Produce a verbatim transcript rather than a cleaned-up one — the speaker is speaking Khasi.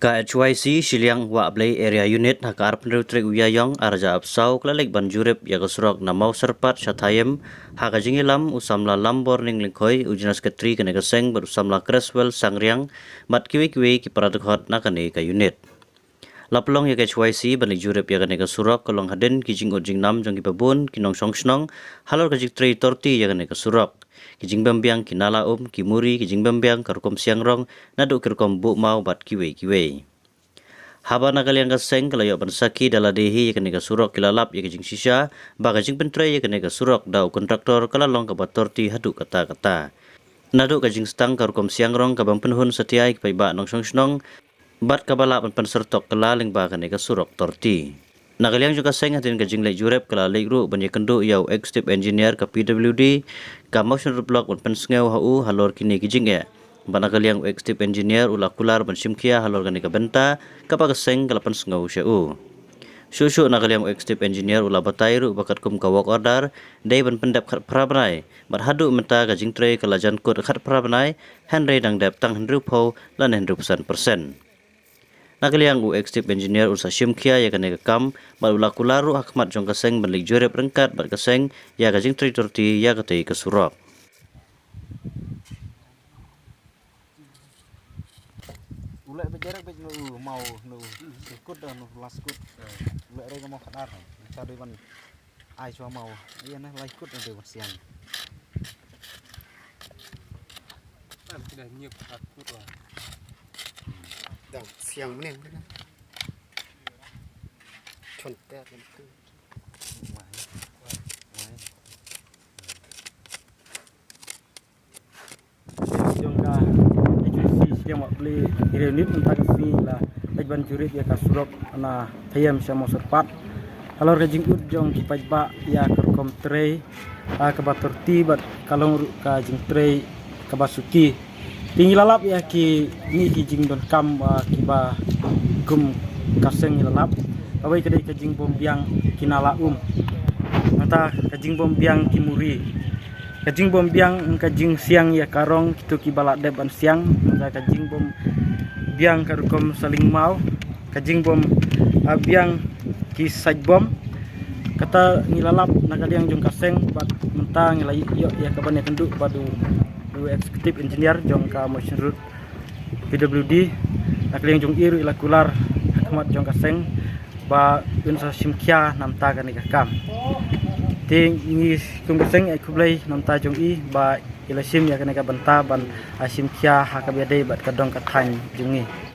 Ka H Y C Shilliang Wahblei Area Unit ha ka arphew tarik u Ïaïong arhajar arphew saw ka la leit ban jurip ïa ka surok na Mawsyrpat sha Thaiëm ha ka jingïalam u samla Lamborn Lyngkhoi, u General Secretary kane ka seng, bad u samla Creswell Sangriang bad kiwei kiwei ki para dkhot na kane ka unit. La pynlong ïa ka H Y C ban leit jurip ïa kane ka surok ka long hadien ki jingud jingnam jong kiba bun ki nongshong shnong halor ka jingtrei torti ïa kane ka surok. Ki jingbymbiang ki nala um, ki muri, ki jingbymbiang ka rukom siang rong, naduh ki rukom buh maw bad kiwei kiwei. Haba na ka liang ka seng ka la ïoh ban sakhi da lade hi ïa kane ka surok, ki la lap ïa ka jingshisha ba ka jingpyntrei ïa kane ka surok da u kontraktor ka la long kaba torti haduh katta katta. Naduh ka jingstad ka rukom siang rong ka bym pynhun satia ïa ki paidbah nongshong shnong bad kaba lah ban pynser tok kylla lyngba kane ka surok torti. Na ka liang jong ka seng, hadien ka jingleit jurip ka la leit ruh ban ïakynduh ïa u Executive Engineer ka P W D ka Mawshynrut Block ban pynsngew ha u halor kine ki jingeh. Bad na ka liang u Executive Engineer u la kular ban shim khia halor kane ka bynta kaba ka seng ka la pynsngew sha u. Shuh shuh na ka liang u Executive Engineer u la batai ruh ba katkum ka work order dei ban pyndep khatphra bnai, bad haduh mynta ka jingtrei ka la jan kut khatphra bnai, hynrei dang dep tang hynriewphew lane hynriewphew san percent. Na ka liang u Executive Engineer un sa shim khia ïa kane ka kam bad u la kular ruh ha khmat jong ka seng ban leit jurip ryngkat bad ka seng ïa ka jingtrei torti ïa katei ka surok. U leh bad jerek bad nu mau nu kut da nu last kut. U leh re ka mau khadar. Sa dei ban ai chwa mau. Ïa na lai kut na dei ban siang. Tam kina nyep kut wa. Dang siang menen kina. Chon ter kan tu. Jong ka H Y C Shilliang Wahblei Area Unit mynta ka sngi la leit ban jurip ïa ka surok na Thaiëm sha Mawsyrpat. Halor ka jingud jong ki paidbah ïa ka rukom trei, ah, kaba torti bad ka long ruh ka jingtrei kaba suki. Te ngi la lap ïa kine ki jingdonkam, ah, kiba kum ka seng ngi la lap. Kawei ka dei ka jingbymbiang ki nala um. Nangta ka jingbymbiang ki muri. Ka jingbymbiang ka jingsiang ïa ka rong kito kiba la dep ban siang, ka jingbymbiang ka rukom saling maw, ka jingbym, ah, biang ki sait bom. Kata ngi la lap na ka liang jong ka seng bad mynta ngi la ïoh ïa ka ban ïakynduh bad u, u executive engineer jong ka Mawshynrut P W D, na ka liang jong i ruh i la kular ha khmat jong ka seng ba un sa shim khia na bynta kane ka kam. Te ngi kum ka seng ai khublei na bynta jong i ba i la shim ïa kane ka bynta ban, ah, shim khia ha kaba ïadei bad ka dong ka thaiñ jong ngi.